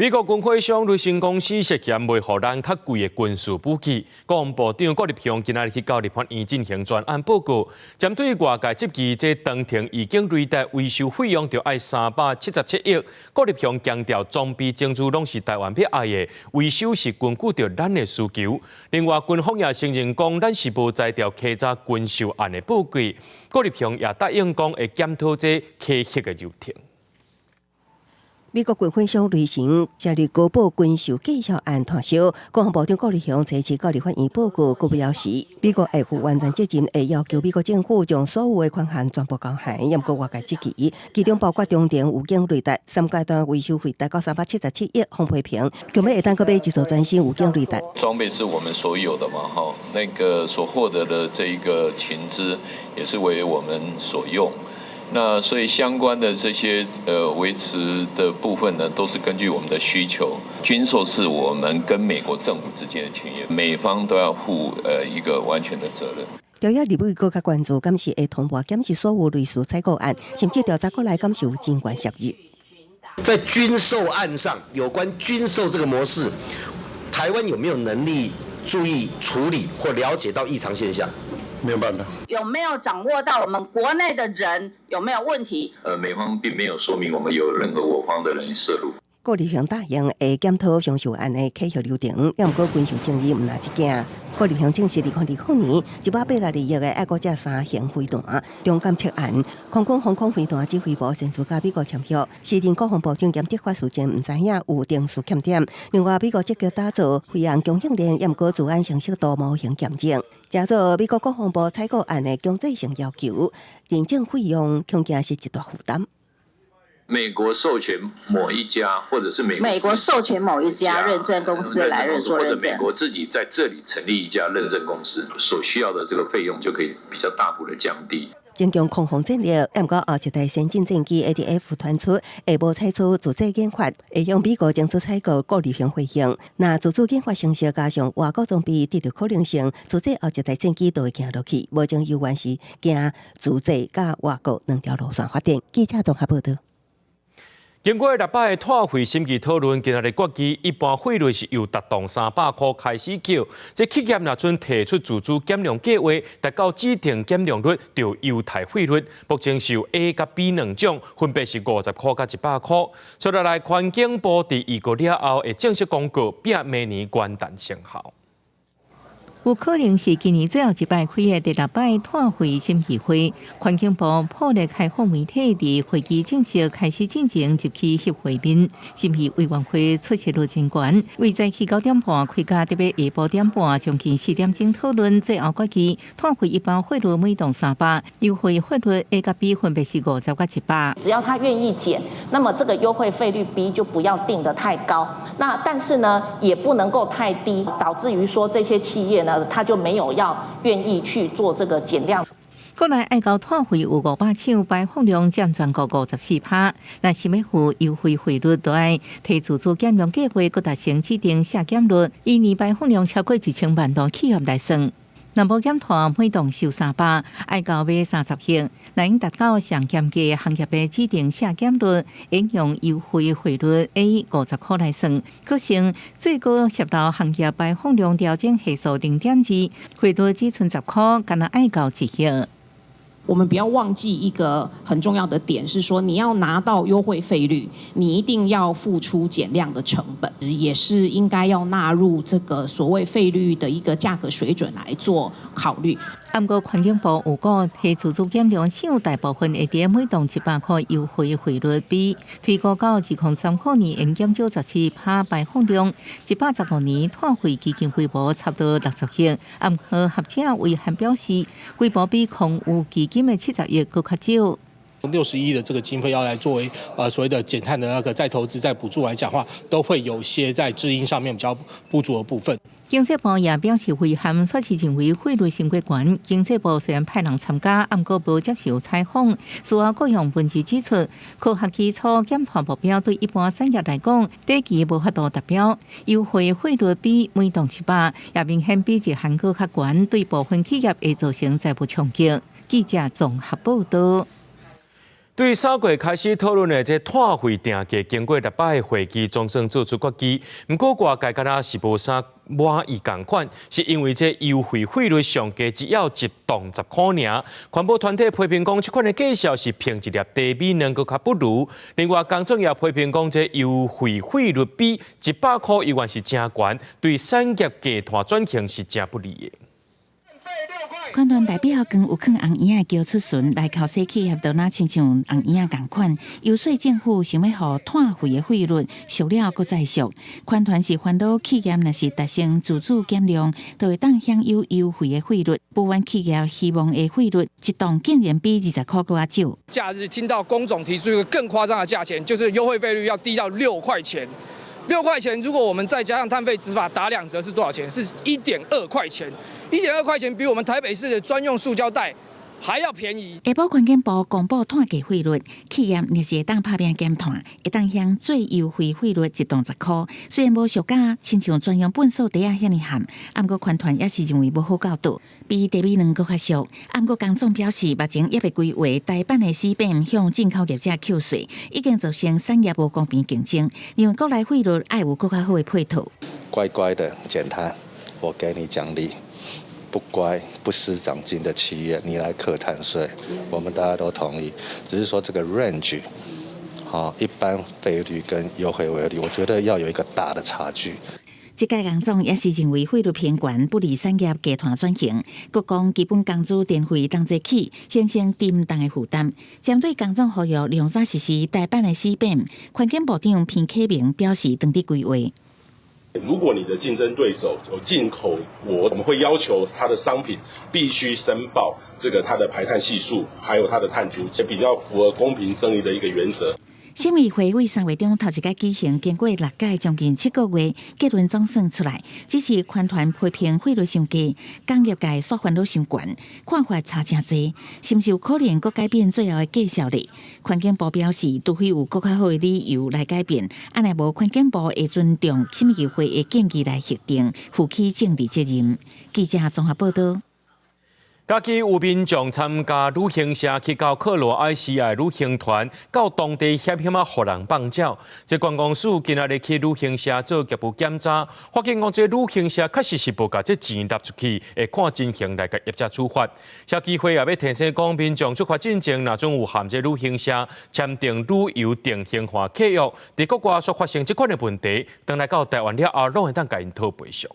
美國軍火商雷神公司涉嫌賣予咱較貴的軍事武器，國防部長郭立雄今仔日去到立法院進行專案報告，針對外界質疑這長程預警雷達維修費用著愛377億，郭立雄強調裝備精緻攏是台灣欲愛的，維修是根據著咱的需求。另外，軍方也承認講，咱是無才調稽查軍售案的報告。郭立雄也答應講會檢討這稽核的流程。美國軍火商雷神成立高報軍售計銷案拖燒，國防部長郭立雄這次到立法院報告，閣表示，美國會負完全責任，會要求美國政府將所有的款項全部交還。毋過外界質疑，其中包括長程預警雷達三階段維修費達到377億，予批評，強欲會當閣買一組全新預警雷達。裝備是我們所有的嘛，哈，那個所獲得的這一個情資也是為我們所用。那所以相關的這些維持的部分呢，都是根據我們的需求。軍售是我們跟美國政府之間的簽約，美方都要負一個完全的責任。朝野立委閣較關注，敢是會通報檢視所有類似採購案，甚至調查過來敢是有人員涉入。在軍售案上，有關軍售這個模式，台灣有沒有能力注意處理或了解到異常現象？沒有辦法。有沒有掌握到我們國內的人有沒有問題？美方並沒有說明我們有任何我方的人涉入。郭立雄答應會檢討上述案的稽核流程，毋過軍售爭議毋但這件。郭立雄證實，2020年182億的愛國者三型飛彈中監測案，空軍防空飛彈指揮部擅自佮美國簽約，時任國防部長兼德法事前毋知影有定數欠點。另外，美國積極打造飛行供應鏈，毋過資安成熟度模型驗證，成做美國國防部採購案的強制性要求，認證費用恐驚是一大負擔。美國授權某一家，或者是美國授權某一家認證公司來認做認證，或者美國自己在這裡成立一家認證公司，所需要的這個費用就可以比較大幅的降低。增強空防戰力，毋過後一代先進戰機 ADF 傳出會無採取自主研發，會向美國爭取採購顧慮型飛行。若自主研發成熟，加上外國裝備得著可能性，自製後一代戰機就會行落去。目前猶原是行自製佮外國兩條路線發展。記者綜合報導。經過六擺的碳費審議討論，今仔日決議一般費率是由逐棟300箍開始扣。這企業若準提出自主減量計劃，達到指定減量率，就優待費率。目前是有 A 佮 B 兩種，分別是50箍佮100箍。接落來，環境部佇預告了後，會正式公告，並明年元旦生效。有可能是今年最後一擺開的第六擺碳費審議會，環境部破例開放媒體佇會議正式開始進前入去翕畫面。審議委員會出席率真懸，為早起9點半開到特別下晡點半，將近4點鐘討論，最後決議碳費一般費率每棟300，優惠費率 A 佮 B 分別是50佮100。只要他願意減，那麼這個優惠費率 B 就不要定得太高。那但是呢，也不能夠太低，導致於說這些企業呢，他就沒有要願意去做這個減量。國內愛到碳費有500廠排放量佔全國54%，若是欲付優惠費率，就愛提自主減量計劃，閣達成指定削減率，以年排放量超過1000萬噸企業來算。若無減碳，每棟收300，愛到尾30億。若欲達到上減價行業的指定削減率，應用優惠費率 A 50箍來算，閣成最高攝流行業排放量調整係數0.2，費率只賰10箍，敢若愛到1億。我們不要忘記一個很重要的點，是說你要拿到優惠費率，你一定要付出減量的成本，也是應該要納入這個所謂費率的一個價格水準來做考慮。毋過環境部有講，提自主減量廠大部分會佇每棟100箍優惠費率 B，推估到2035年會減少14%排放量，115年碳費基金規模差不多60億。毋過學者遺憾表示，規模比空污基金的70億閣較少。 60億的這個經費要來作為所謂的減碳的那個再投資、再補助來講的話，都會有些在資金上面比較不足的部分。經濟部也表示遺憾，說是認為費率傷過懸。經濟部雖然派人參加，毋過無接受採訪。事後各項分析指出，科學基礎減碳目標對一般產業來講，短期無法度達標。優惠費率比每棟700，也明顯比日韓閣較懸，對部分企業會造成財務衝擊。記者綜合報導。對三月開始討論的這碳費定價，經過六擺會議，總算做出決議。毋過外界敢若是無啥滿意仝款，是因為這優惠費率上低只要一棟10箍爾。環保團體批評講，這款的價數是憑一粒茶米卵閣較不如。另外，工總也批評講，這優惠費率比100箍猶原是誠懸，對產業低碳轉型是誠不利的。環團代表扛有囥紅嬰仔橋出巡來剾洗企業，都若親像紅嬰仔仝款，遊說政府想欲予碳費的費率俗了閣再俗。環團是煩惱企業若是達成自主減量，就會當享有優惠的費率。部分企業希望的費率一棟竟然比20箍閣較少。假日聽到工總提出一個更誇張的價錢，就是優惠費率要低到六塊錢。六塊錢，如果我們再加上碳費執法打兩折，是多少錢？是1.2塊錢。1.2塊錢比我們台北市的專用塑膠袋還要便宜。下晡環境部公布碳價費率，企業若是會當拍拚減碳，會當享最優惠費率一棟10箍。雖然無俗甲親像專用糞掃袋仔遐爾譀，毋過環團也是認為無好到佗，比茶米卵閣較俗。毋過工總表示，目前猶未規劃台版的死變向進口業者扣稅，已經造成產業無公平競爭。認為國內費率愛有閣較好的配套。乖乖的減碳，我給你獎勵。不乖不思長進的企業，你來課碳稅，我們大家都同意。只是說這個 range，好，一般費率跟優惠費率，我覺得要有一個大的差距。這屆工總也是認為費率偏懸，不利產業低碳轉型。閣講基本工資電費同齊起，形成沉重的負擔。針對工總呼籲量早實施台版的死變，環境部長彭啟明表示，當佇規劃。如果你的競爭對手有進口國，我們會要求他的商品必須申報這個它的排碳係數，還有它的碳足跡，比較符合公平正義的一個原則。審議會為3月中頭一擺舉行，經過六屆將近7個月，結論總算出來，只是寬團批評費率傷低，工業界煞煩惱傷懸，看法差誠濟，是毋是有可能閣改變最後的價數咧？環境部表示，除非有閣較好的理由來改變，按呢無環境部會尊重審議會的建議來核定，負起政治責任。記者綜合報道。嘉義有民眾參加旅行社去到克羅埃西亞旅行團，到當地險險仔予人放鳥。這觀光署今仔日去旅行社做業務檢查，發現講這旅行社確實是無共這錢納出去，會看情形來共業者處罰。消基會也欲提醒講，民眾出發進前，若準有和這旅行社簽訂旅遊定型化契約，佇國外所發生這款的問題，轉來到台灣了後，攏會當共𪜶討賠償。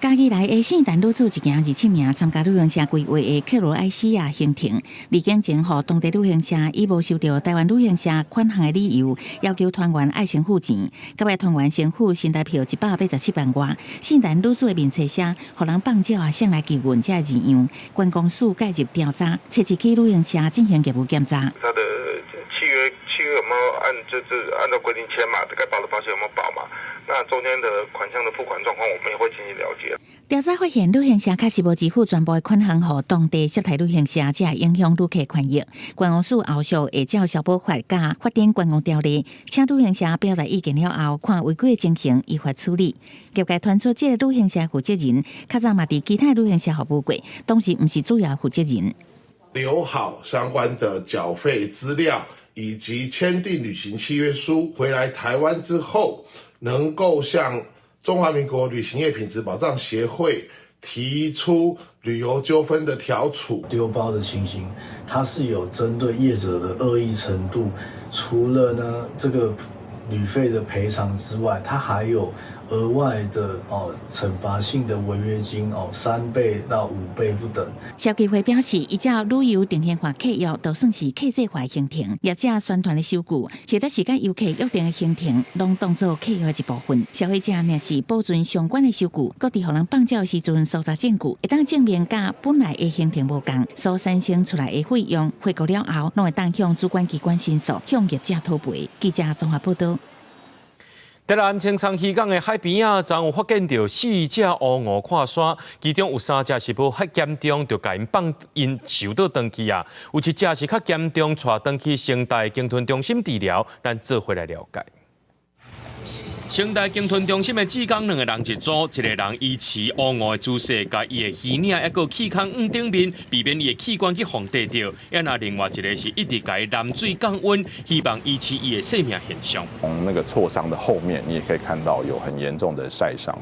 嘉義來的聖誕女子一行27名參加旅行社規劃的克羅埃西亞行程，離境前予當地旅行社以無收著台灣旅行社款項的理由，要求團員愛先付錢。到尾團員先付新台票187萬外。聖誕女子的面冊寫，予人放鳥仔，送來求援這字樣。觀光署介入調查，初一去旅行社進行業務檢查。他的契約有沒有按就是按照規定簽嘛？該保的保險有沒有保嘛？那中間的款項的付款狀況，我們也會進行了解。調查發現，旅行社確實無支付全部的款項予當地接待旅行社，才會影響旅客權益。觀光署後續會照消保法佮法定觀光條例，請旅行社表達意見了後，看違規情形依法處理。業界傳出這個旅行社負責人，較早嘛佇其他旅行社服務過，當時毋是主要負責人。留好相關的繳費資料以及簽訂旅行契約書，回來台灣之後，能夠向中華民國旅行業品質保障協會提出旅遊糾紛的調處。丟包的情形，它是有針對業者的惡意程度，除了呢這個旅費的賠償之外，它還有額外的哦懲罰性的違約金哦3倍到5倍不等。消基會表示，依照旅遊定型化契約，就算是客製化行程，業者宣傳的收據，或者是佮遊客約定的行程，攏當做契約的一部分。消費者若是保存相關的收據，閣佇予人放鳥的時陣搜查證據，會當證明佮本來的行程無仝，所產生出來的費用，回國了後，攏會當向主管機關申訴，向業者討賠。記者綜合報道。台南青山漁港的海邊仔，昨有發現著四隻烏鵠跨山，其中有三隻是無遐嚴重，就共𪜶放𪜶收倒轉去啊。有一隻是較嚴重，帶轉去成大鯨豚中心治療，咱做伙來了解。成大鯨豚中心的志工兩个人一組，一个人維持烏鵠的姿勢，共伊的耳領抑閣氣孔頂面，避免伊的器官去予硩著。啊，若另外一个是一直共伊淋水降溫，希望維持伊的生命現象。從那個挫傷的後面，你也可以看到有很嚴重的曬傷。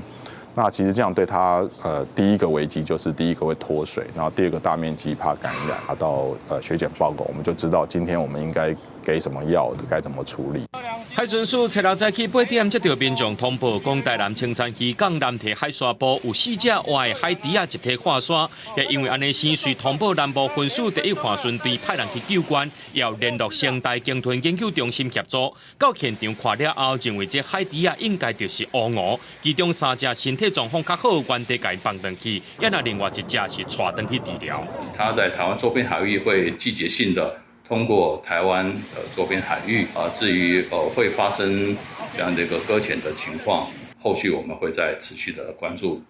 那其實這樣對他，第一個危機就是第一個會脫水，然後第二個大面積怕感染。拿到血檢報告，我們就知道今天我們應該給什麼藥，該怎麼處理。海巡署初六早起8點接到民眾通報，講台南青山漁港南堤海沙埔有四隻活的海豬仔集體跨山，也因為按呢先隨通報南部分署第一岸巡隊派人去救援，又聯絡成大鯨豚研究中心協助。到現場看了後，認為這海豬仔應該就是烏鵠，其中三隻身體狀況較好，原地共𪜶放轉去，也若另外一隻是帶轉去治療。它在台灣周邊海域會季節性的通過台灣的周邊海域啊，至於會發生這樣的一個擱淺的情況，後續我們會再持續的關注。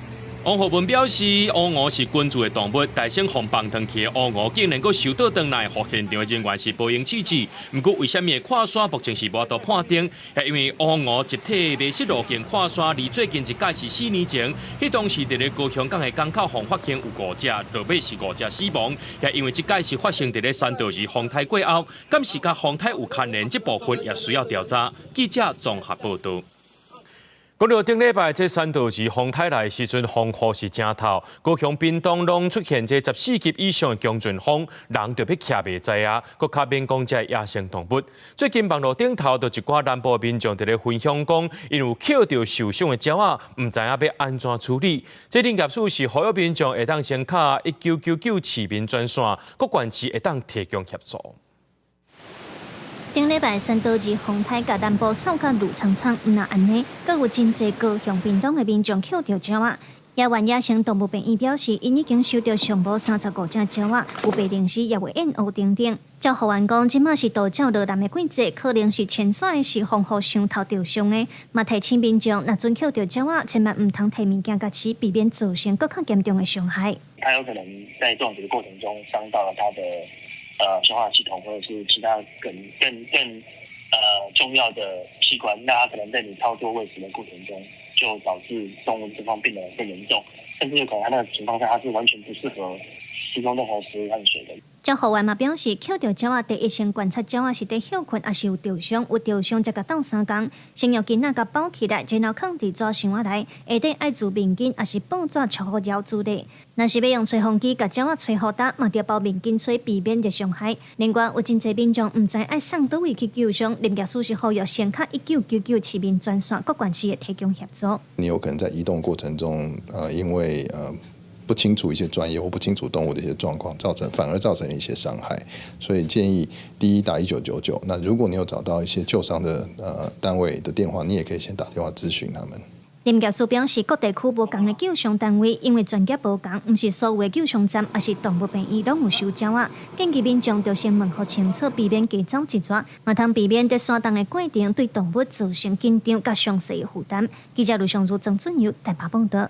王浩文表示，烏鵠是群聚的動物，台生予放轉去的烏鵠竟然閣收倒轉來，予現場的人員是無閒處置。毋過，為啥物會跨山？目前是無法度判定，係因為烏鵠集體迷失路徑跨山，離最近一擺是4年前，彼當時佇咧高雄港的港口予發現有五隻，落尾是五隻死亡。也因為這擺是發生佇咧山道二風颱過後，敢是佮風颱有牽連，這部分也需要調查。記者綜合報道。講到頂禮拜，這山道二風颱來時陣，風雨是誠透，高雄屏東攏出現這14級以上的強陣風，人就欲徛袂在啊，閣較免講這野生動物。最近網路頂頭就一寡南部民眾佇咧分享講，𪜶有抾著受傷的鳥仔，毋知影欲按怎處理。這林業署是呼籲民眾會當先敲1999市民專線，各縣市會當提供協助。頂禮拜山道二風颱共南部掃甲霧蒼蒼，毋若按呢，閣有真濟高雄屏東的民眾抾著鳥仔，野原野生動物病院表示，𪜶已經收著上無35隻鳥仔，有被靈死，也有燕鷗等等。照護員講，這馬是渡鳥落南的季節，可能是遷徙時風雨傷透著傷的。嘛提醒民眾，若準抾著鳥仔，千萬毋通提物件共飼，避免造成閣較嚴重的傷害。它有可能在撞擊的過程中傷到了它的消化系統，或者是其他更更更重要的器官。那它可能在你操作餵食的過程中，就導致動物狀況變得更嚴重，甚至有可能它那個情況下，它是完全不適合提供任何食物和水的。照護員嘛表示，抾著鳥仔第一先觀察鳥仔是佇歇睏，抑是有著傷，有著傷才共鬥相共，先用巾仔共包起來，然後囥佇紙箱仔內，下底愛苧面巾，抑是報紙束予牢處理。若是欲用吹風機共鳥仔吹予焦，嘛著包面巾吹，避免熱傷害。另外，有真濟民眾毋知愛送佗位去救傷，林業署是呼籲先敲1999市民專線，各縣市會提供協助。你有可能在移動過程中，因為不清楚一些專業或不清楚動物的一些狀況，造成反而造成一些傷害，所以建議第一打1999。那如果你有找到一些救傷的單位的電話，你也可以先打電話諮詢他們。林業署表示，各地區無仝的救傷單位，因為專業無仝，毋是所有的救傷站，抑是動物病院攏有收鳥仔。建議民眾著先問予清楚，避免加走一逝，嘛通避免佇山東的過程對動物造成緊張佮詳細的負擔。記者盧尚如、曾俊佑台北報導。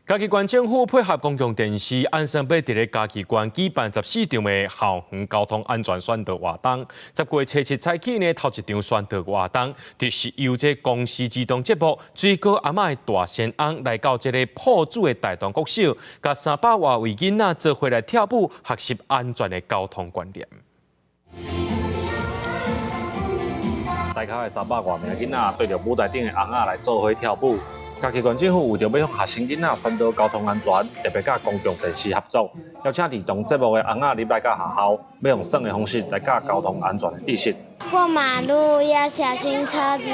嘉義縣政府配合公共電視，按算欲佇咧嘉義縣舉辦14場的校園交通安全宣導活動。10月初七早起呢，頭一場宣導活動，就是由這公視兒童節目《水果阿嬤的大仙翁》來到這个朴主的大同國小，共300外位囡仔做伙來跳舞，學習安全的交通觀念。大概的300外名囡仔對著舞台頂的尪仔來做伙跳舞。嘉義縣政府為著欲予學生囡仔宣導交通安全，特別佮公共電視合作，邀請兒童節目的尪仔入來到學校，欲用耍的方式來教交通安全的知識。過馬路要小心車子，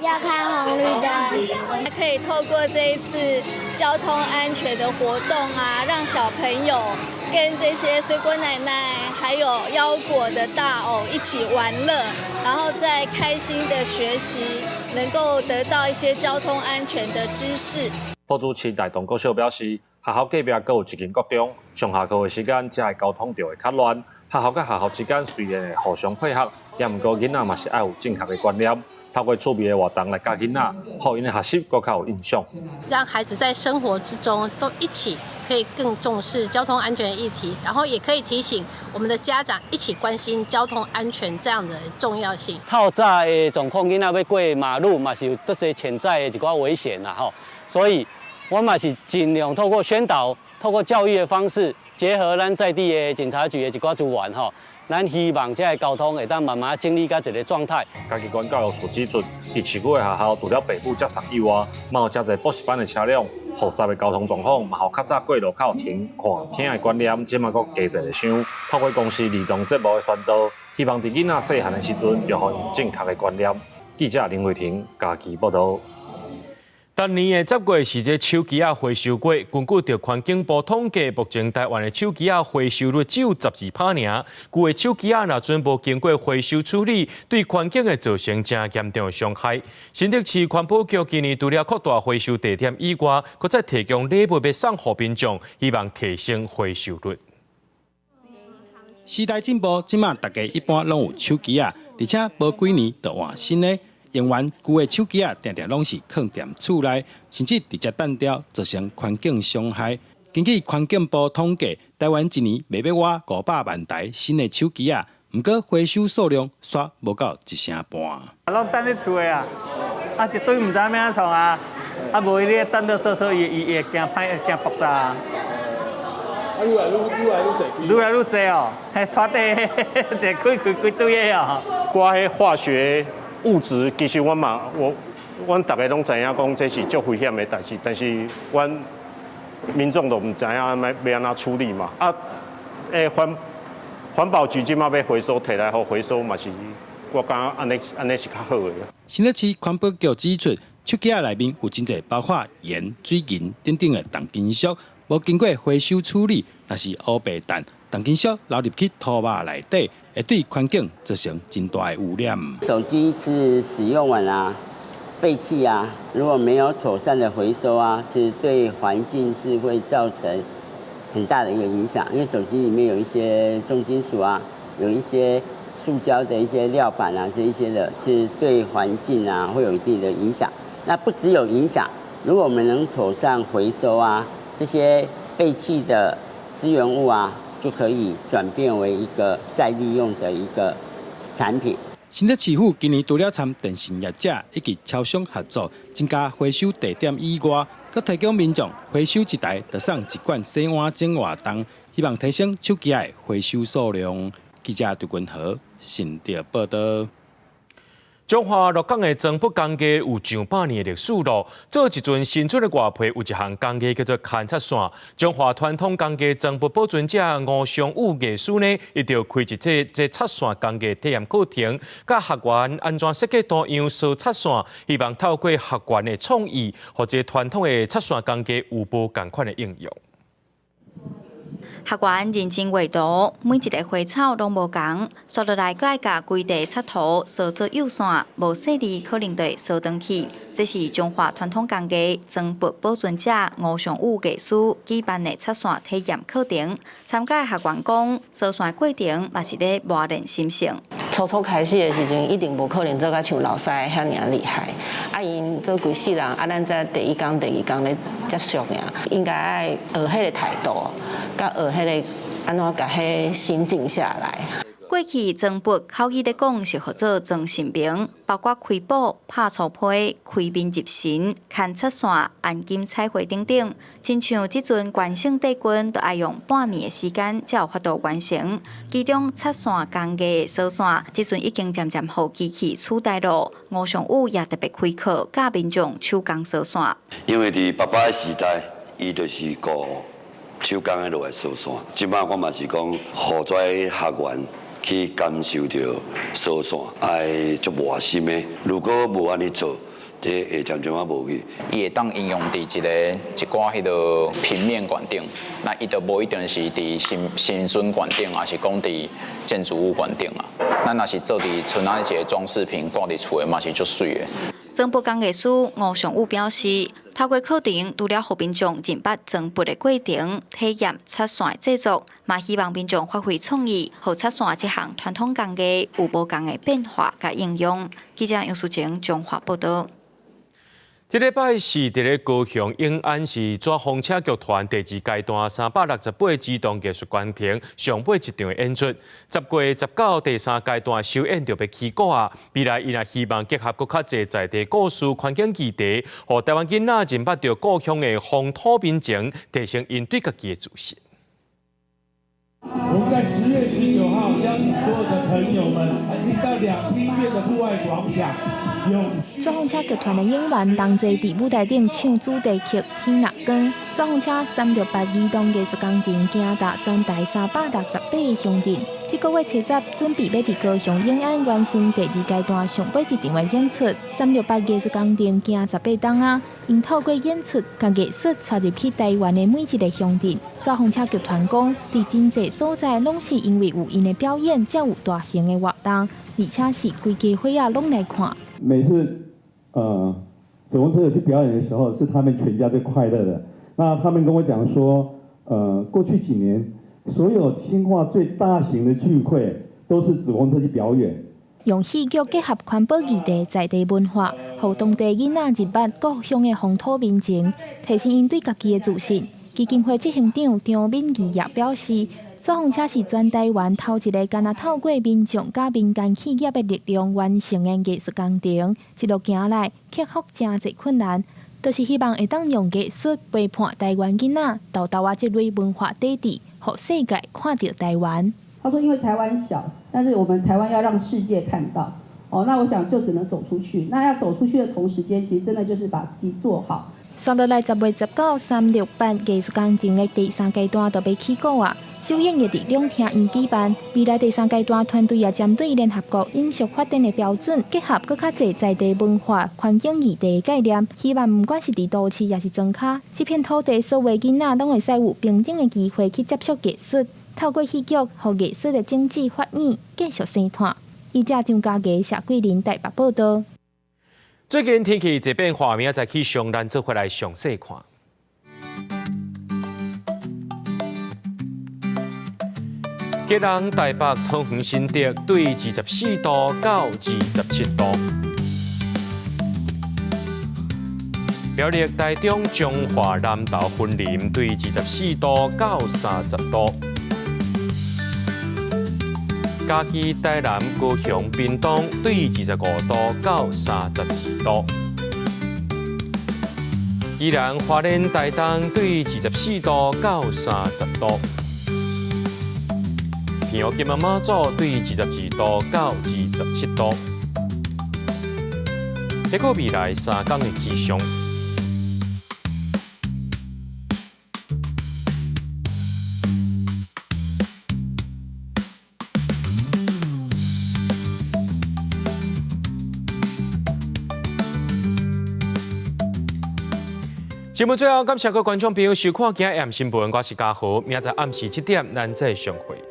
要看紅綠燈。可以透過這一次交通安全的活動啊，讓小朋友跟這些水果奶奶還有腰果的大偶一起玩樂，然後再開心的學習，能夠得到一些交通安全的知識。朴主市大同國小表示，學校隔壁閣有一間國中，上下課的時間，遮的交通就會較亂。學校佮學校之間雖然會互相配合，也毋過囡仔嘛是愛有正確的觀念。透過趣味的活動來教囡仔，予𪜶的學習閣較有印象。讓孩子在生活之中都一起可以更重視交通安全的議題，然後也可以提醒我們的家長一起關心交通安全這樣的重要性。透早的狀況，囡仔欲過馬路嘛是有足濟潛在的一寡危險啦吼，所以我嘛是盡量透過宣導、透過教育的方式，結合咱在地的警察局的一寡資源吼。咱希望這个交通會當慢慢整理到一个狀態。嘉義縣教育處指出，佇市區的學校除了爸母接送以外，嘛有誠濟補習班的車輛，複雜的交通狀況，嘛予較早過路口停、看、聽的觀念，這馬閣加一个傷。透過公視兒童節目的宣導，希望佇囡仔細漢的時陣，就予𪜶正確的觀念。記者林慧婷嘉義報導。逐年的10月是這手機仔回收月，根據著環境部統計，目前台灣的手機仔回收率只有12%爾。舊的手機仔若準無經過回收處理，對環境會造成誠嚴重的傷害。新竹市環保局今年除了擴大回收地點以外，閣再提供禮物欲送予民眾，希望提升回收率。時代進步，這馬大家一般攏有手機仔，而且無幾年就換新的。用完舊的手機仔，定定攏是囥佇厝內，甚至直接擲掉，造成環境傷害。根據環境部統計，台灣一年賣欲外500萬台新的手機仔，毋過回收數量煞無夠一成半。攏擲佇厝的啊，啊一堆毋知欲按怎創啊，啊無伊咧擲到說說，伊伊會驚歹，驚爆炸。啊，愈來愈愈來愈濟，愈來愈濟哦，彼拖地就開開幾堆的哦。掛彼化學物質，其實阮嘛，我阮逐家攏知影講這是足危險的代誌，但是阮民眾都毋知影欲欲按怎處理嘛。啊，環環保局這馬欲回收，提來予回收嘛是，我感覺按呢按呢是較好的。新竹市環保局指出，手機仔內面有真濟包括鹽、水銀等等的重金屬，無經過回收處理，若是烏白擲，重金屬流入去土肉內底，會對環境造成真大的污染。手機是使用完啊，廢棄啊，如果沒有妥善的回收啊，其實對環境是會造成很大的一個影響。因為手機裡面有一些重金屬啊，有一些塑膠的一些料板啊，這一些的，其實對環境啊會有一定的影響。那不只有影響，如果我們能妥善回收啊，這些廢棄的資源物啊，就可以轉變為一個再利用的一個產品。新竹市府今年除了參電信業者以及超商合作，增加回收地點以外，閣提供民眾回收一台，就送一罐洗碗精活動，希望提升手機的回收數量。記者杜君和新竹報道。彰化鹿港的裝筆工藝有上百年的歷史咯。做一陣新出的外皮，有一項工藝叫做牽插線。彰化傳統工藝裝筆保存者吳尚武藝師呢，伊就開一個這插線工藝體驗課程，教學員按怎設計圖樣掃插線，希望透過學員的創意，予這傳統的插線工藝有無仝款的應用。學員認真畫圖，每一个花草攏無仝，紲落來閣愛共規塊插圖掃做幼線，無細膩可能就會掃斷去。這是彰化傳統工藝裝筆保存者吳尚武藝師舉辦的插線體驗課程。參加的學員講，掃線過程嘛是咧磨練心性。初初開始的時陣，一定無可能做甲像老師遐爾厲害。啊，𪜶做規世人，啊，咱才第一工、第二工咧接觸爾，應該愛學彼个態度，佮學彼个按怎共彼心靜下來。過去裝筆口語咧講是號做裝神明，包括開寶、拍粗批、開面入神、牽插線、按金彩繪等等。親像這陣關聖帝君，都愛用半年的時間才有法度完成。其中插線工藝的掃線，這陣已經漸漸予機器取代咯。吳尚武也特別開課教民眾手工掃線。因為佇爸爸的時代，伊就是僱手工的落來掃線。這擺我嘛是講，予這學員去感受著掃線，愛足熱心的。如果無按呢做，這會漸漸仔無去。伊會當應用佇一个一寡彼个平面館頂，那伊就無一定是佇新新村館頂，抑是講佇建築物館頂啊。咱若是做佇賰仔一個裝飾品掛佇厝的嘛是足媠的。裝筆工藝師吳尚武表示，透過課程，除了予民眾認捌裝筆的過程，體驗插線的製作，嘛希望民眾發揮創意，予插線這項傳統工藝有無仝的變化佮應用。記者楊淑晴彰化報導。這禮拜是佇咧高雄永安市紙風車劇團第二階段368機動藝術工程上尾一場的演出。10月19第三階段首演就欲起鼓啊！未來𪜶也希望結合閣較濟在地故事、環境議題，予台灣囡仔認捌著故鄉的風土民情，提升𪜶對家己的自信。我們在10月19號邀請所有的朋友們，一起到兩廳院的戶外廣場。紙風車劇團的演員同齊佇舞台頂唱主題曲《天若光》。紙風車368移動藝術工程行踏全台368個鄉鎮。這個月初十準備欲佇高雄永安完成第二階段上尾一場的演出。368藝術工程行18冬仔，𪜶透過演出，共藝術帶入去台灣的每一个鄉鎮。紙風車劇團講，佇真濟所在攏是因為有𪜶的表演，才有大型的活動，而且是規家伙仔攏來看。每次，紙風車去表演的時候，是他們全家最快樂的。那他們跟我講說，過去幾年，所有彰化最大型的聚會，都是紙風車去表演。用戲劇結合環保議題、在地文化，予當地囡仔認捌故鄉的風土民情，提升𪜶對家己的自信。基金會執行長張敏儀也表示，紙風車是全台灣頭一个干焦透過民眾佮民間企業的力量完成的藝術工程，一路行來克服誠濟困難，就是希望會當用藝術陪伴台灣囡仔，沓沓仔這類文化底蘊，予世界看著台灣。他說：因為台灣小，但是我們台灣要讓世界看到，哦，那我想就只能走出去。那要走出去的同時間，其實真的就是把自己做好。紲落來10月19，368藝術工程的第三階段就欲起鼓啊！首演會佇兩廳院舉辦。未來第三階段團隊也針對聯合國永續發展的標準，結合閣較濟在地文化、環境議題的概念，希望毋管是佇都市抑是莊跤，這片土地所有囡仔攏會使有平等的機會去接觸藝術，透過戲劇，予藝術的種子發芽，繼續生湠。記者張家傑、謝桂林台北報導。最近天氣這變化，明仔載氣象咱做伙來詳細看。基隆、台北、桃園、新竹對24度到27度。苗栗、台中、彰化、南投、雲林對24度到30度。嘉義、台南、高雄、屏東對25度到32度。宜蘭、花蓮、台東對24度到30度。澎湖、金門、馬祖對22度到27度。結果未來3天的氣象。節目最後，感謝各位觀眾朋友收看今日新聞，我是嘉豪，明仔載暗時7點，咱再相會。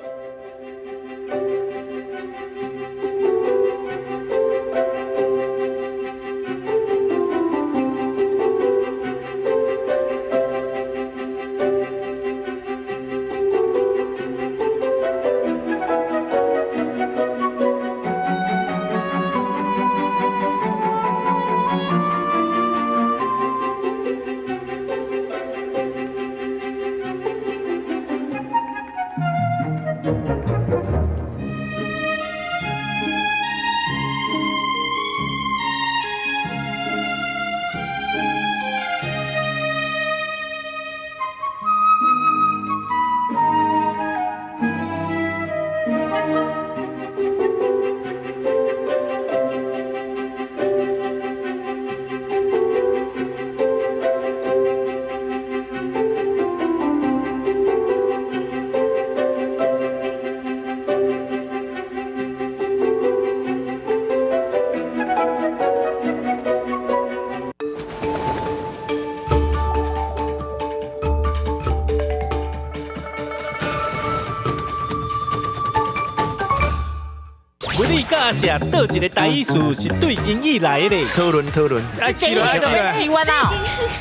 物理教社倒一个台语词是对英语来的。讨论讨论。哎，起来起来。台湾啊。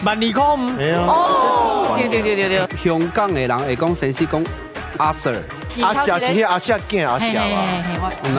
万里空。哦。对对对对对。香港的人会讲先是讲阿 Sir，阿 Sir 是彼阿 Sir 囝阿 Sir 啊。